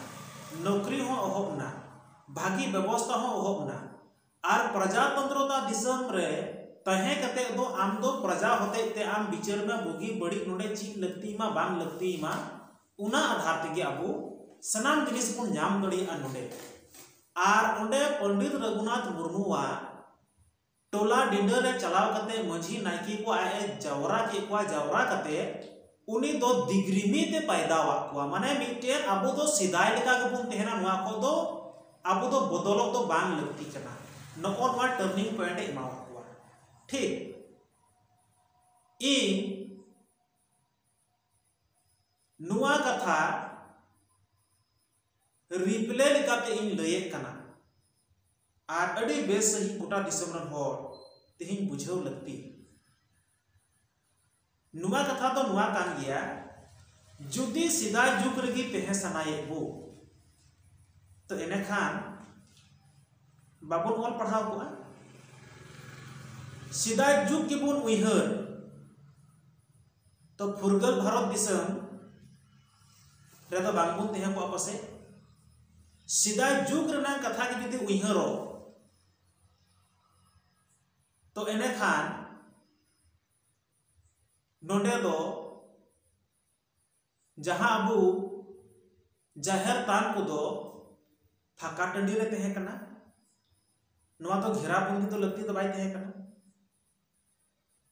ᱱᱚᱠᱨᱤ ᱦᱚᱸ ᱮᱦᱚᱵ ᱮᱱᱟ, ᱵᱷᱟᱹᱜᱤ ᱵᱮᱵᱚᱥᱛᱷᱟ ᱦᱚᱸ ᱮᱦᱚᱵ ᱮᱱᱟ᱾ ᱟᱨ ᱯᱨᱚᱡᱟᱛᱚᱱᱛᱨᱚᱛᱟ ᱫᱤᱥᱚᱢ ᱨᱮ ᱛᱟᱦᱮᱸ ᱠᱟᱛᱮ ᱫᱚ ᱟᱢ ᱫᱚ ᱯᱨᱚᱡᱟ ᱦᱚᱛᱮᱡ ᱛᱮ ᱟᱢ ᱵᱤᱪᱟᱹᱨ ᱢᱮ, ᱵᱩᱜᱤ ᱵᱟᱹᱲᱤᱡ ᱱᱚᱰᱮ ᱪᱮᱫ ᱞᱟᱹᱠᱛᱤ ᱢᱟ ᱵᱟᱝ ᱞᱟᱹᱠᱛᱤ ᱢᱟ, ᱚᱱᱟ ᱟᱫᱷᱟᱨ ᱛᱮᱜᱮ ᱟᱵᱚ ᱥᱟᱱᱟᱢ ᱡᱤᱱᱤᱥ ᱵᱚᱱ ᱧᱟᱢ ᱫᱟᱲᱮᱭᱟᱜᱼᱟ ᱱᱚᱰᱮ᱾ ᱟᱨ ᱚᱸᱰᱮ ᱯᱚᱱᱰᱤᱛ ᱨᱚᱜᱷᱩᱱᱟᱛᱷ ᱢᱩᱨᱢᱩᱣᱟᱜ ᱴᱚᱞᱟ ᱰᱤᱸᱰᱟᱹ ᱨᱮ ᱪᱟᱞᱟᱣ ᱠᱟᱛᱮ ᱢᱟᱹᱡᱷᱤ ᱱᱟᱭᱠᱮ ᱠᱚ ᱟᱡ ᱮ ᱡᱟᱣᱨᱟ ᱠᱮᱫ ᱠᱚᱣᱟ᱾ ᱡᱟᱣᱨᱟ ᱠᱟᱛᱮ ᱩᱱᱤ ᱫᱚ ᱫᱤᱜᱽᱨᱤᱢᱤ ᱛᱮ ᱯᱟᱭᱫᱟᱣᱟᱜ ᱠᱚᱣᱟ᱾ ᱢᱟᱱᱮ ᱢᱤᱫᱴᱮᱱ ᱟᱵᱚ ᱫᱚ ᱥᱮᱫᱟᱭ ᱞᱮᱠᱟ ᱜᱮᱵᱚᱱ ᱛᱟᱦᱮᱱᱟ, ᱱᱚᱣᱟ ᱠᱚ ᱫᱚ ᱟᱵᱚ ᱫᱚ ᱵᱚᱫᱚᱞᱚᱜ ᱫᱚ ᱵᱟᱝ ᱞᱟᱹᱠᱛᱤ ᱠᱟᱱᱟ᱾ ᱱᱚᱜᱼᱚ ᱱᱚᱣᱟ ᱴᱟᱨᱱᱤᱝ ᱯᱚᱭᱮᱱᱴ ᱮ ᱮᱢᱟᱣᱟᱫ ᱠᱚᱣᱟ᱾ ᱴᱷᱤᱠ, ᱤᱧ ᱱᱚᱣᱟ ᱠᱟᱛᱷᱟ ᱨᱤᱯᱞᱮ ᱞᱮᱠᱟᱛᱮ ᱤᱧ ᱞᱟᱹᱭᱮᱫ ᱠᱟᱱᱟ, ᱟᱨ ᱟᱹᱰᱤ ᱵᱮᱥ ᱥᱟᱺᱦᱤᱡ ᱜᱚᱴᱟ ᱫᱤᱥᱚᱢ ᱨᱮᱱ ᱦᱚᱲ ᱛᱮᱦᱮᱧ ᱵᱩᱡᱷᱟᱹᱣ ᱞᱟᱹᱠᱛᱤ᱾ ᱱᱚᱣᱟ ᱠᱟᱛᱷᱟ ᱫᱚ ᱱᱚᱣᱟ ᱠᱟᱱ ᱜᱮᱭᱟ, ᱡᱩᱫᱤ ᱥᱮᱫᱟᱭ ᱡᱩᱜᱽ ᱨᱮᱜᱮ ᱛᱟᱦᱮᱸ ᱥᱟᱱᱟᱭᱮᱫ ᱵᱚ, ᱛᱚ ᱮᱱᱮᱠᱷᱟᱱ ᱵᱟᱵᱚᱱ ᱚᱞ ᱯᱟᱲᱦᱟᱣ ᱠᱚᱜᱼᱟ᱾ ᱥᱮᱫᱟᱭ ᱡᱩᱜᱽ ᱜᱮᱵᱚᱱ ᱩᱭᱦᱟᱹᱨ, ᱛᱚ ᱯᱷᱩᱨᱜᱟᱹᱞ ᱵᱷᱟᱨᱚᱛ ᱫᱤᱥᱚᱢ ᱨᱮᱫᱚ ᱵᱟᱝᱵᱚᱱ ᱛᱟᱦᱮᱸ ᱠᱚᱜᱼᱟ ᱯᱟᱥᱮᱡ᱾ ᱥᱮᱫᱟᱭ ᱡᱩᱜᱽ ᱨᱮᱱᱟᱜ ᱠᱟᱛᱷᱟ ᱜᱮ ᱡᱩᱫᱤ ᱩᱭᱦᱟᱹᱨᱚᱜ, ᱛᱚ ᱮᱱᱮᱠᱷᱟᱱ ᱱᱚᱰᱮ ᱫᱚ ᱡᱟᱦᱟᱸ ᱟᱵᱚ ᱡᱟᱦᱮᱨ ᱛᱷᱟᱱ ᱠᱚᱫᱚ ᱯᱷᱟᱸᱠᱟ ᱴᱟᱺᱰᱤ ᱨᱮ ᱛᱟᱦᱮᱸ ᱠᱟᱱᱟ, ᱱᱚᱣᱟ ᱫᱚ ᱜᱷᱮᱨᱟᱵᱚᱱᱫᱤ ᱫᱚ ᱞᱟᱹᱠᱛᱤ ᱫᱚ ᱵᱟᱭ ᱛᱟᱦᱮᱸ ᱠᱟᱱᱟ᱾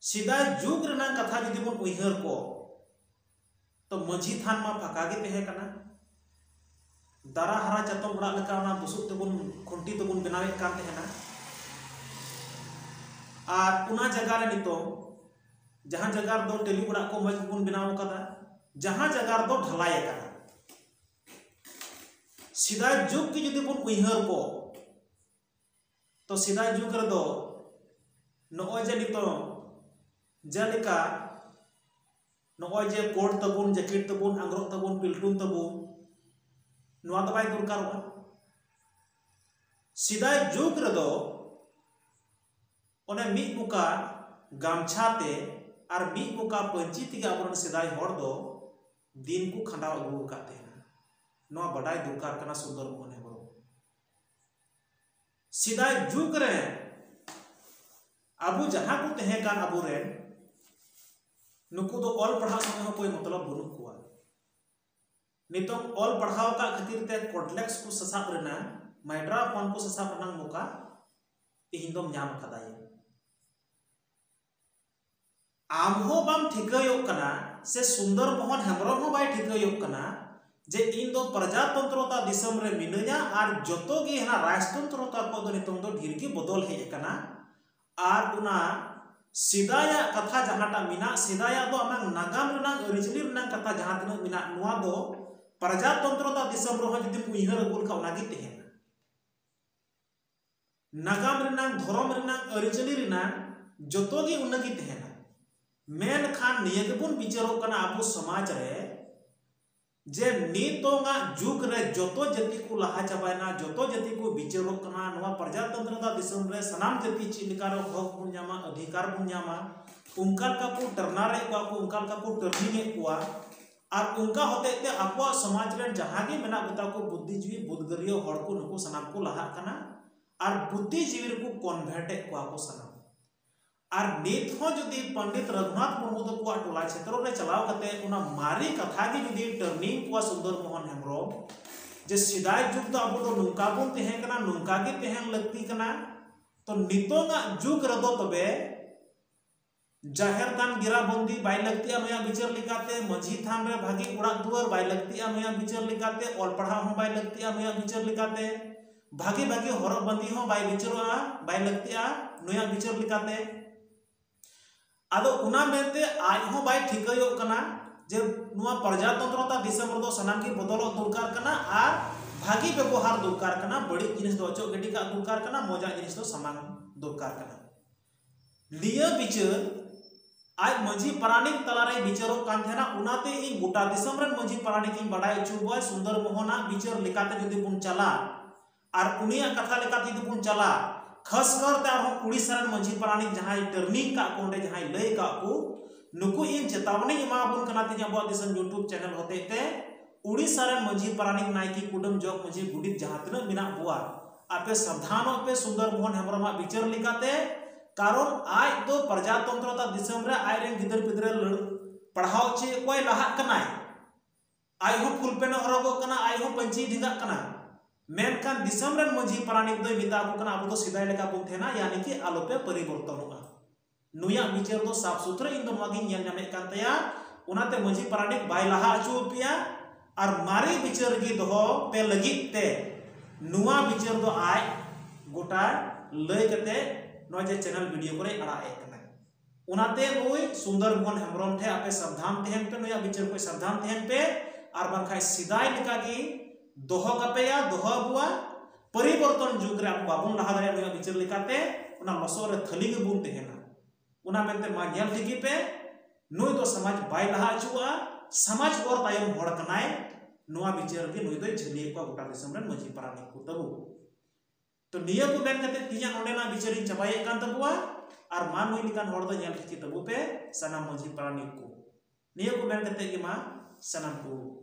ᱥᱮᱫᱟᱭ ᱡᱩᱜᱽ ᱨᱮᱱᱟᱜ ᱠᱟᱛᱷᱟ ᱡᱩᱫᱤ ᱵᱚᱱ ᱩᱭᱦᱟᱹᱨ ᱠᱚ, ᱛᱚ ᱢᱟᱹᱡᱷᱤ ᱛᱷᱟᱱ ᱢᱟ ᱯᱷᱟᱸᱠᱟ ᱜᱮ ᱛᱟᱦᱮᱸ ᱠᱟᱱᱟ᱾ ᱫᱟᱨᱟ ᱦᱟᱨᱟ ᱪᱟᱛᱚᱢ ᱚᱲᱟᱜ ᱞᱮᱠᱟ ᱚᱱᱟ ᱵᱩᱥᱩᱵ ᱛᱮᱵᱚᱱ, ᱠᱷᱩᱱᱴᱤ ᱛᱮᱵᱚᱱ ᱵᱮᱱᱟᱣᱮᱫ ᱠᱟᱱ ᱛᱟᱦᱮᱱᱟ᱾ ᱟᱨ ᱚᱱᱟ ᱡᱟᱭᱜᱟ ᱨᱮ ᱱᱤᱛᱚᱝ ᱡᱟᱦᱟᱸ ᱡᱟᱭᱜᱟ ᱨᱮᱫᱚ ᱴᱟᱹᱞᱤ ᱚᱲᱟᱜ ᱠᱚ ᱢᱚᱡᱽ ᱵᱚᱱ ᱵᱮᱱᱟᱣ ᱟᱠᱟᱫᱟ, ᱡᱟᱦᱟᱸ ᱡᱟᱭᱜᱟ ᱨᱮᱫᱚ ᱰᱷᱟᱞᱟᱭ ᱟᱠᱟᱱᱟ᱾ ᱥᱮᱫᱟᱭ ᱡᱩᱜᱽ ᱜᱮ ᱡᱩᱫᱤ ᱵᱚᱱ ᱩᱭᱦᱟᱹᱨ ᱠᱚ, ᱛᱚ ᱥᱮᱫᱟᱭ ᱡᱩᱜᱽ ᱨᱮᱫᱚ ᱱᱚᱜᱼᱚᱭ ᱡᱮ ᱱᱤᱛᱚᱝ ᱡᱮᱞᱮᱠᱟ ᱱᱚᱜᱼᱚᱭ ᱡᱮ ᱠᱳᱴ ᱛᱟᱵᱚᱱ, ᱡᱮᱠᱮᱴ ᱛᱟᱵᱚᱱ, ᱟᱝᱜᱽᱨᱚᱵ ᱛᱟᱵᱚᱱ, ᱯᱤᱞᱴᱩᱱ ᱛᱟᱵᱚᱱ, ᱱᱚᱣᱟ ᱫᱚ ᱵᱟᱭ ᱫᱚᱨᱠᱟᱨᱚᱜᱼᱟ᱾ ᱥᱮᱫᱟᱭ ᱡᱩᱜᱽ ᱨᱮᱫᱚ ᱚᱱᱮ ᱢᱤᱫ ᱢᱚᱠᱟ ᱜᱟᱢᱪᱷᱟ ᱛᱮ ᱟᱨ ᱢᱤᱫ ᱢᱚᱠᱟ ᱯᱟᱹᱧᱪᱤ ᱛᱮᱜᱮ ᱟᱵᱚᱨᱮᱱ ᱥᱮᱫᱟᱭ ᱦᱚᱲ ᱫᱚ ᱫᱤᱱ ᱠᱚ ᱠᱷᱟᱸᱰᱟᱣ ᱟᱹᱜᱩ ᱟᱠᱟᱫ ᱛᱟᱦᱮᱱᱟ᱾ ᱱᱚᱣᱟ ᱵᱟᱰᱟᱭ ᱫᱚᱨᱠᱟᱨ ᱠᱟᱱᱟ ᱥᱩᱱᱫᱚᱨ ᱢᱳᱦᱚᱱ ᱦᱮᱢᱵᱨᱚᱢ᱾ ᱥᱮᱫᱟᱭ ᱡᱩᱜᱽ ᱨᱮ ᱟᱵᱚ ᱡᱟᱦᱟᱸ ᱠᱚ ᱛᱟᱦᱮᱸ ᱠᱟᱱ ᱟᱵᱚᱨᱮᱱ, ᱱᱩᱠᱩ ᱫᱚ ᱚᱞ ᱯᱟᱲᱦᱟᱣ ᱥᱚᱸᱜᱮ ᱦᱚᱸ ᱠᱳᱭ ᱢᱚᱛᱞᱚᱵ ᱵᱟᱹᱱᱩᱜ ᱠᱚᱣᱟ᱾ ᱱᱤᱛᱚᱝ ᱚᱞ ᱯᱟᱲᱦᱟᱣ ᱟᱠᱟᱫ ᱠᱷᱟᱹᱛᱤᱨ ᱛᱮ ᱠᱚᱰᱞᱮᱠᱥ ᱠᱚ ᱥᱟᱥᱟᱵ ᱨᱮᱱᱟᱜ, ᱢᱟᱭᱰᱨᱟ ᱯᱷᱳᱱ ᱠᱚ ᱥᱟᱥᱟᱵ ᱨᱮᱱᱟᱜ ᱢᱚᱠᱟ ᱛᱮᱦᱮᱧ ᱫᱚᱢ ᱧᱟᱢ ᱠᱟᱫᱟᱭᱟ᱾ ᱟᱢ ᱦᱚᱸ ᱵᱟᱢ ᱴᱷᱤᱠᱟᱹᱭᱚᱜ ᱠᱟᱱᱟ, ᱥᱮ ᱥᱩᱱᱫᱚᱨ ᱢᱳᱦᱚᱱ ᱦᱮᱢᱵᱨᱚᱢ ᱦᱚᱸ ᱵᱟᱭ ᱴᱷᱤᱠᱟᱹᱭᱚᱜ ᱠᱟᱱᱟ ᱡᱮ ᱤᱧ ᱫᱚ ᱯᱨᱚᱡᱟᱛᱚᱱᱛᱨᱚᱛᱟ ᱫᱤᱥᱚᱢ ᱨᱮ ᱢᱤᱱᱟᱹᱧᱟ ᱟᱨ ᱡᱚᱛᱚ ᱜᱮ ᱦᱟᱱᱟ ᱨᱟᱡᱽᱛᱚᱱᱛᱨᱚᱛᱟ ᱠᱷᱚᱱ ᱫᱚ ᱱᱤᱛᱚᱝ ᱫᱚ ᱰᱷᱮᱨ ᱜᱮ ᱵᱚᱫᱚᱞ ᱦᱮᱡ ᱟᱠᱟᱱᱟ᱾ ᱟᱨ ᱚᱱᱟ ᱥᱮᱫᱟᱭᱟᱜ ᱠᱟᱛᱷᱟ ᱡᱟᱦᱟᱸᱴᱟᱜ ᱢᱮᱱᱟᱜ, ᱥᱮᱫᱟᱭᱟᱜ ᱫᱚ ᱟᱢᱟᱜ ᱱᱟᱜᱟᱢ ᱨᱮᱱᱟᱜ, ᱟᱹᱨᱤᱪᱟᱹᱞᱤ ᱨᱮᱱᱟᱜ ᱠᱟᱛᱷᱟ ᱡᱟᱦᱟᱸ ᱛᱤᱱᱟᱹᱜ ᱢᱮᱱᱟᱜ, ᱱᱚᱣᱟ ᱫᱚ ᱯᱨᱚᱡᱟᱛᱚᱱᱛᱨᱚᱛᱟ ᱫᱤᱥᱚᱢ ᱨᱮᱦᱚᱸ ᱡᱩᱫᱤᱢ ᱩᱭᱦᱟᱹᱨ ᱟᱹᱜᱩ ᱞᱮᱠᱷᱟᱱ ᱚᱱᱟᱜᱮ ᱛᱟᱦᱮᱱᱟ᱾ ᱱᱟᱜᱟᱢ ᱨᱮᱱᱟᱜ, ᱫᱷᱚᱨᱚᱢ ᱨᱮᱱᱟᱜ, ᱟᱹᱨᱤᱪᱟᱹᱞᱤ ᱨᱮᱱᱟᱜ ᱡᱚᱛᱚ ᱜᱮ ᱩᱱᱟᱹᱜᱮ ᱛᱟᱦᱮᱱᱟ᱾ ᱢᱮᱱᱠᱷᱟᱱ ᱱᱤᱭᱟᱹ ᱜᱮᱵᱚᱱ ᱵᱤᱪᱟᱹᱨᱚᱜ ᱠᱟᱱᱟ ᱟᱵᱚ ᱥᱚᱢᱟᱡᱽ ᱨᱮ, ᱡᱮ ᱱᱤᱛᱚᱝᱟᱜ ᱡᱩᱜᱽ ᱨᱮ ᱡᱚᱛᱚ ᱡᱟᱹᱛᱤ ᱠᱚ ᱞᱟᱦᱟ ᱪᱟᱵᱟᱭᱮᱱᱟ, ᱡᱚᱛᱚ ᱡᱟᱹᱛᱤ ᱠᱚ ᱵᱤᱪᱟᱹᱨᱚᱜ ᱠᱟᱱᱟ᱾ ᱱᱚᱣᱟ ᱯᱨᱚᱡᱟᱛᱚᱱᱛᱨᱚᱛᱟ ᱫᱤᱥᱚᱢ ᱨᱮ ᱥᱟᱱᱟᱢ ᱡᱟᱹᱛᱤ ᱪᱮᱫ ᱞᱮᱠᱟ ᱨᱮ ᱦᱚᱠ ᱵᱚᱱ ᱧᱟᱢᱟ, ᱚᱫᱷᱤᱠᱟᱨ ᱵᱚᱱ ᱧᱟᱢᱟ, ᱚᱱᱠᱟ ᱞᱮᱠᱟ ᱠᱚ ᱴᱟᱨᱱᱟᱨᱮᱫ ᱠᱚᱣᱟ ᱠᱚ, ᱚᱱᱠᱟ ᱞᱮᱠᱟ ᱠᱚ ᱴᱟᱨᱱᱤᱝ ᱮᱫ ᱠᱚᱣᱟ᱾ ᱟᱨ ᱚᱱᱠᱟ ᱦᱚᱛᱮᱡ ᱛᱮ ᱟᱠᱚᱣᱟᱜ ᱥᱚᱢᱟᱡᱽ ᱨᱮᱱ ᱡᱟᱦᱟᱸ ᱜᱮ ᱢᱮᱱᱟᱜ ᱠᱚᱛᱟ ᱠᱚ ᱵᱩᱫᱽᱫᱷᱤᱡᱤᱵᱤ, ᱵᱩᱫᱽᱜᱟᱹᱨᱤᱭᱟᱹ ᱦᱚᱲ ᱠᱚ, ᱱᱩᱠᱩ ᱥᱟᱱᱟᱢ ᱠᱚ ᱞᱟᱦᱟᱜ ᱠᱟᱱᱟ ᱟᱨ ᱵᱩᱫᱽᱫᱷᱤᱡᱤᱵᱤ ᱨᱮᱠᱚ ᱠᱚᱱᱵᱷᱟᱨᱴ ᱮᱫ ᱠᱚᱣᱟ ᱠᱚ ᱥᱟᱱᱟᱢ᱾ ᱟᱨ ᱱᱤᱛ ᱦᱚᱸ ᱡᱩᱫᱤ ᱯᱚᱱᱰᱤᱛ ᱨᱚᱜᱷᱩᱱᱟᱛᱷ ᱢᱩᱨᱢᱩ ᱛᱟᱠᱚᱣᱟᱜ ᱴᱚᱞᱟ ᱪᱷᱮᱛᱨᱚ ᱨᱮ ᱪᱟᱞᱟᱣ ᱠᱟᱛᱮ ᱚᱱᱟ ᱢᱟᱨᱮ ᱠᱟᱛᱷᱟ ᱜᱮ ᱡᱩᱫᱤ ᱴᱟᱨᱱᱤᱝ ᱠᱚᱣᱟ ᱥᱩᱱᱫᱚᱨ ᱢᱳᱦᱚᱱ ᱦᱮᱢᱵᱨᱚᱢ, ᱡᱮ ᱥᱮᱫᱟᱭ ᱡᱩᱜᱽ ᱫᱚ ᱟᱵᱚ ᱫᱚ ᱱᱚᱝᱠᱟ ᱵᱚᱱ ᱛᱟᱦᱮᱸ ᱠᱟᱱᱟ, ᱱᱚᱝᱠᱟ ᱜᱮ ᱛᱟᱦᱮᱸ ᱞᱟᱹᱠᱛᱤ ᱠᱟᱱᱟ, ᱛᱚ ᱱᱤᱛᱚᱝᱟᱜ ᱡᱩᱜᱽ ᱨᱮᱫᱚ ᱛᱚᱵᱮ ᱡᱟᱦᱮᱨ ᱛᱷᱟᱱ ᱜᱮᱨᱟᱵᱚᱱᱫᱤ ᱵᱟᱭ ᱞᱟᱹᱠᱛᱤᱜᱼᱟ ᱱᱩᱭᱟᱜ ᱵᱤᱪᱟᱹᱨ ᱞᱮᱠᱟᱛᱮ, ᱢᱟᱹᱡᱷᱤ ᱛᱷᱟᱱ ᱨᱮ ᱵᱷᱟᱹᱜᱤ ᱚᱲᱟᱜ ᱫᱩᱣᱟᱹᱨ ᱵᱟᱭ ᱞᱟᱹᱠᱛᱤᱜᱼᱟ ᱱᱩᱭᱟᱜ ᱵᱤᱪᱟᱹᱨ ᱞᱮᱠᱟᱛᱮ, ᱚᱞ ᱯᱟᱲᱦᱟᱣ ᱦᱚᱸ ᱵᱟᱭ ᱞᱟᱹᱠᱛᱤᱜᱼᱟ ᱱᱩᱭᱟᱜ ᱵᱤᱪᱟᱹᱨ ᱞᱮᱠᱟᱛᱮ, ᱵᱷᱟᱹᱜᱤ ᱵᱷᱟᱹᱜᱤ ᱦᱚᱨᱚᱜ ᱵᱟᱸᱫᱮ ᱦᱚᱸ ᱵᱟᱭ ᱵᱤᱪᱟᱹᱨᱚᱜᱼᱟ, ᱵᱟᱭ ᱞᱟᱹᱠᱛᱤᱜᱼᱟ ᱱᱩᱭᱟᱜ ᱵᱤᱪᱟᱹᱨ ᱞᱮᱠᱟᱛᱮ᱾ ᱟᱫᱚ ᱚᱱᱟ ᱢᱮᱱᱛᱮ ᱟᱡ ᱦᱚᱸ ᱵᱟᱭ ᱴᱷᱤᱠᱟᱹᱭᱚᱜ ᱠᱟᱱᱟ ᱡᱮ ᱱᱚᱣᱟ ᱯᱨᱚᱡᱟᱛᱚᱱᱛᱨᱚᱛᱟ ᱫᱤᱥᱚᱢ ᱨᱮᱫᱚ ᱥᱟᱱᱟᱢ ᱜᱮ ᱵᱚᱫᱚᱞᱚᱜ ᱫᱚᱨᱠᱟᱨ ᱠᱟᱱᱟ ᱟᱨ ᱵᱷᱟᱹᱜᱤ ᱵᱮᱵᱚᱦᱟᱨ ᱫᱚᱨᱠᱟᱨ ᱠᱟᱱᱟ, ᱵᱟᱹᱲᱤᱡ ᱡᱤᱱᱤᱥ ᱫᱚ ᱚᱪᱚᱜ ᱜᱤᱰᱤ ᱠᱟᱜ ᱫᱚᱨᱠᱟᱨ ᱠᱟᱱᱟ, ᱢᱚᱡᱟᱜ ᱡᱤᱱᱤᱥ ᱫᱚ ᱥᱟᱢᱟᱝ ᱫᱚᱨᱠᱟᱨ ᱠᱟᱱᱟ᱾ ᱱᱤᱭᱟᱹ ᱵᱤᱪᱟᱹᱨ ᱟᱡ ᱢᱟᱹᱡᱷᱤ ᱯᱟᱨᱟᱱᱤᱠ ᱛᱟᱞᱟᱨᱮᱭ ᱵᱤᱪᱟᱹᱨᱚᱜ ᱠᱟᱱ ᱛᱟᱦᱮᱱᱟ, ᱚᱱᱟᱛᱮ ᱤᱧ ᱜᱚᱴᱟ ᱫᱤᱥᱚᱢ ᱨᱮᱱ ᱢᱟᱹᱡᱷᱤ ᱯᱟᱨᱟᱱᱤᱠ ᱤᱧ ᱵᱟᱰᱟᱭ ᱦᱚᱪᱚ ᱠᱚᱣᱟ, ᱥᱩᱱᱫᱚᱨ ᱢᱳᱦᱚᱱᱟᱜ ᱵᱤᱪᱟᱹᱨ ᱞᱮᱠᱟᱛᱮ ᱡᱩᱫᱤ ᱵᱚᱱ ᱪᱟᱞᱟᱜ ᱟᱨ ᱩᱱᱤᱭᱟᱜ ᱠᱟᱛᱷᱟ ᱞᱮᱠᱟᱛᱮ ᱡᱩᱫᱤ ᱵᱚᱱ ᱪᱟᱞᱟᱜ, ᱠᱷᱟᱥ ᱠᱟᱨᱛᱮ ᱟᱨᱦᱚᱸ ᱩᱲᱤᱥᱥᱟ ᱨᱮᱱ ᱢᱟᱹᱡᱷᱤ ᱯᱟᱨᱟᱱᱤᱠ ᱡᱟᱦᱟᱸᱭ ᱴᱟᱨᱱᱤᱝ ᱠᱟᱜ ᱠᱚ, ᱚᱸᱰᱮ ᱡᱟᱦᱟᱸᱭ ᱞᱟᱹᱭ ᱠᱟᱜ ᱠᱚ, ᱱᱩᱠᱩ ᱤᱧ ᱪᱮᱛᱟᱣᱱᱤᱧ ᱮᱢᱟ ᱵᱚᱱ ᱠᱟᱱᱟ ᱛᱮᱦᱮᱧ ᱟᱵᱚᱣᱟᱜ ᱫᱤᱥᱚᱢ YouTube ᱪᱮᱱᱮᱞ ᱦᱚᱛᱮᱡ ᱛᱮ, ᱩᱲᱤᱥᱥᱟ ᱨᱮᱱ ᱢᱟᱹᱡᱷᱤ ᱯᱟᱨᱟᱱᱤᱠ, ᱱᱟᱭᱠᱮ, ᱠᱩᱰᱟᱹᱢ, ᱡᱚᱜᱽ ᱢᱟᱹᱡᱷᱤ, ᱜᱩᱰᱤᱛ ᱡᱟᱦᱟᱸ ᱛᱤᱱᱟᱹᱜ ᱢᱮᱱᱟᱜ ᱵᱚᱣᱟ, ᱟᱯᱮ ᱥᱟᱵᱫᱷᱟᱱᱚᱜ ᱯᱮ ᱥᱩᱱᱫᱚᱨ ᱢᱳᱦᱚᱱ ᱦᱮᱢᱵᱨᱚᱢᱟᱜ ᱵᱤᱪᱟᱹᱨ ᱞᱮᱠᱟᱛᱮ᱾ ᱠᱟᱨᱚᱱ ᱟᱡ ᱫᱚ ᱯᱨᱚᱡᱟᱛᱚᱱᱛᱨᱚᱛᱟ ᱫᱤᱥᱚᱢ ᱨᱮ ᱟᱡ ᱨᱮᱱ ᱜᱤᱫᱟᱹᱨ ᱯᱤᱫᱟᱹᱨ ᱞᱟᱹᱲ-, ᱯᱟᱲᱦᱟᱣ ᱦᱚᱪᱚᱭᱮᱫ ᱠᱚᱣᱟᱭ, ᱞᱟᱦᱟᱜ ᱠᱟᱱᱟᱭ, ᱟᱡ ᱦᱚᱸ ᱯᱷᱩᱞ ᱯᱮᱱᱴ ᱦᱚᱨᱚᱜᱚᱜ ᱠᱟᱱᱟ, ᱟᱡ ᱦᱚᱸ ᱯᱟᱹᱧᱪᱤ ᱰᱷᱮᱸᱜᱟᱜ ᱠᱟᱱᱟ᱾ ᱢᱮᱱᱠᱷᱟᱱ ᱫᱤᱥᱚᱢ ᱨᱮᱱ ᱢᱟᱹᱡᱷᱤ ᱯᱟᱨᱟᱱᱤᱠ ᱫᱚᱭ ᱢᱮᱛᱟ ᱠᱚ ᱠᱟᱱᱟ, ᱟᱵᱚ ᱫᱚ ᱥᱮᱫᱟᱭ ᱞᱮᱠᱟ ᱵᱚᱱ ᱛᱟᱦᱮᱱᱟ, ᱭᱟᱱᱤ ᱠᱤ ᱟᱞᱚᱯᱮ ᱯᱚᱨᱤᱵᱚᱨᱛᱚᱱᱚᱜᱼᱟ᱾ ᱱᱩᱭᱟᱜ ᱵᱤᱪᱟᱹᱨ ᱫᱚ ᱥᱟᱯᱷ ᱥᱩᱛᱨᱟᱹ ᱤᱧ ᱫᱚ ᱱᱚᱣᱟ ᱜᱤᱧ ᱧᱮᱞ ᱧᱟᱢᱮᱫ ᱠᱟᱱ ᱛᱟᱭᱟ᱾ ᱚᱱᱟᱛᱮ ᱢᱟᱹᱡᱷᱤ ᱯᱟᱨᱟᱱᱤᱠ ᱵᱟᱭ ᱞᱟᱦᱟ ᱦᱚᱪᱚ ᱯᱮᱭᱟ ᱟᱨ ᱢᱟᱨᱮ ᱵᱤᱪᱟᱹᱨ ᱜᱮ ᱫᱚᱦᱚ ᱯᱮ ᱞᱟᱹᱜᱤᱫ ᱛᱮ ᱱᱚᱣᱟ ᱵᱤᱪᱟᱹᱨ ᱫᱚ ᱟᱡ ᱜᱚᱴᱟ ᱞᱟᱹᱭ ᱠᱟᱛᱮ ᱱᱚᱣᱟ ᱡᱮ ᱪᱮᱱᱮᱞ ᱵᱷᱤᱰᱤᱭᱳ ᱠᱚᱨᱮ ᱟᱲᱟᱜ ᱮᱫ ᱠᱟᱱᱟ᱾ ᱚᱱᱟᱛᱮ ᱱᱩᱭ ᱥᱩᱱᱫᱚᱨ ᱢᱳᱦᱚᱱ ᱦᱮᱢᱵᱨᱚᱢ ᱴᱷᱮᱱ ᱟᱯᱮ ᱥᱟᱵᱫᱷᱟᱱ ᱛᱟᱦᱮᱱ ᱯᱮ, ᱱᱩᱭᱟᱜ ᱵᱤᱪᱟᱹᱨ ᱠᱷᱚᱱ ᱥᱟᱵᱫᱷᱟᱱ ᱛᱟᱦᱮᱱ ᱯᱮ, ᱟᱨ ᱵᱟᱝᱠᱷᱟᱱ ᱥᱮᱫᱟᱭ ᱞᱮᱠᱟ ᱜᱮ ᱫᱚᱦᱚ ᱠᱟᱯᱮᱭᱟ, ᱫᱚᱦᱚ ᱟᱵᱚᱣᱟ᱾ ᱯᱚᱨᱤᱵᱚᱨᱛᱚᱱ ᱡᱩᱜᱽ ᱨᱮ ᱟᱵᱚ ᱵᱟᱵᱚᱱ ᱞᱟᱦᱟ ᱫᱟᱲᱮᱭᱟᱜᱼᱟ ᱱᱩᱭᱟᱜ ᱵᱤᱪᱟᱹᱨ ᱞᱮᱠᱟᱛᱮ, ᱚᱱᱟ ᱞᱚᱥᱚᱫ ᱨᱮ ᱛᱷᱟᱹᱞᱤ ᱜᱮᱵᱚᱱ ᱛᱟᱦᱮᱱᱟ᱾ ᱚᱱᱟ ᱢᱮᱱᱛᱮ ᱢᱟ ᱧᱮᱞ ᱴᱷᱤᱠ ᱯᱮ, ᱱᱩᱭ ᱫᱚ ᱥᱚᱢᱟᱡᱽ ᱵᱟᱭ ᱞᱟᱦᱟ ᱦᱚᱪᱚᱣᱟᱜᱼᱟ, ᱥᱚᱢᱟᱡᱽ ᱚᱨ ᱛᱟᱭᱚᱢ ᱦᱚᱲ ᱠᱟᱱᱟᱭ᱾ ᱱᱚᱣᱟ ᱵᱤᱪᱟᱹᱨ ᱜᱮ ᱱᱩᱭ ᱫᱚᱭ ᱡᱷᱟᱹᱞᱤᱭᱮᱫ ᱠᱚᱣᱟ ᱜᱚᱴᱟ ᱫᱤᱥᱚᱢ ᱨᱮᱱ ᱢᱟᱹᱡᱷᱤ ᱯᱟᱨᱟᱱᱤᱠ ᱠᱚ ᱛᱟᱵᱚ᱾ ᱛᱚ ᱱᱤᱭᱟᱹ ᱠᱚ ᱢᱮᱱ ᱠᱟᱛᱮ ᱛᱮᱦᱮᱧᱟᱜ ᱱᱚᱰᱮᱱᱟᱜ ᱵᱤᱪᱟᱹᱨᱤᱧ ᱪᱟᱵᱟᱭᱮᱫ ᱠᱟᱱ ᱛᱟᱵᱚᱣᱟ᱾ ᱟᱨ ᱢᱟ ᱱᱩᱭ ᱞᱮᱠᱟᱱ ᱦᱚᱲ ᱫᱚ ᱧᱮᱞ ᱴᱷᱤᱠ ᱛᱟᱵᱚ ᱯᱮ ᱥᱟᱱᱟᱢ ᱢᱟᱹᱡᱷᱤ ᱯᱟᱨᱟᱱᱤᱠ ᱠᱚ᱾ ᱱᱤᱭᱟᱹ ᱠᱚ ᱢᱮᱱ ᱠᱟᱛᱮ ᱜᱮ ᱢᱟ ᱥᱟᱱᱟᱢ ᱠᱚ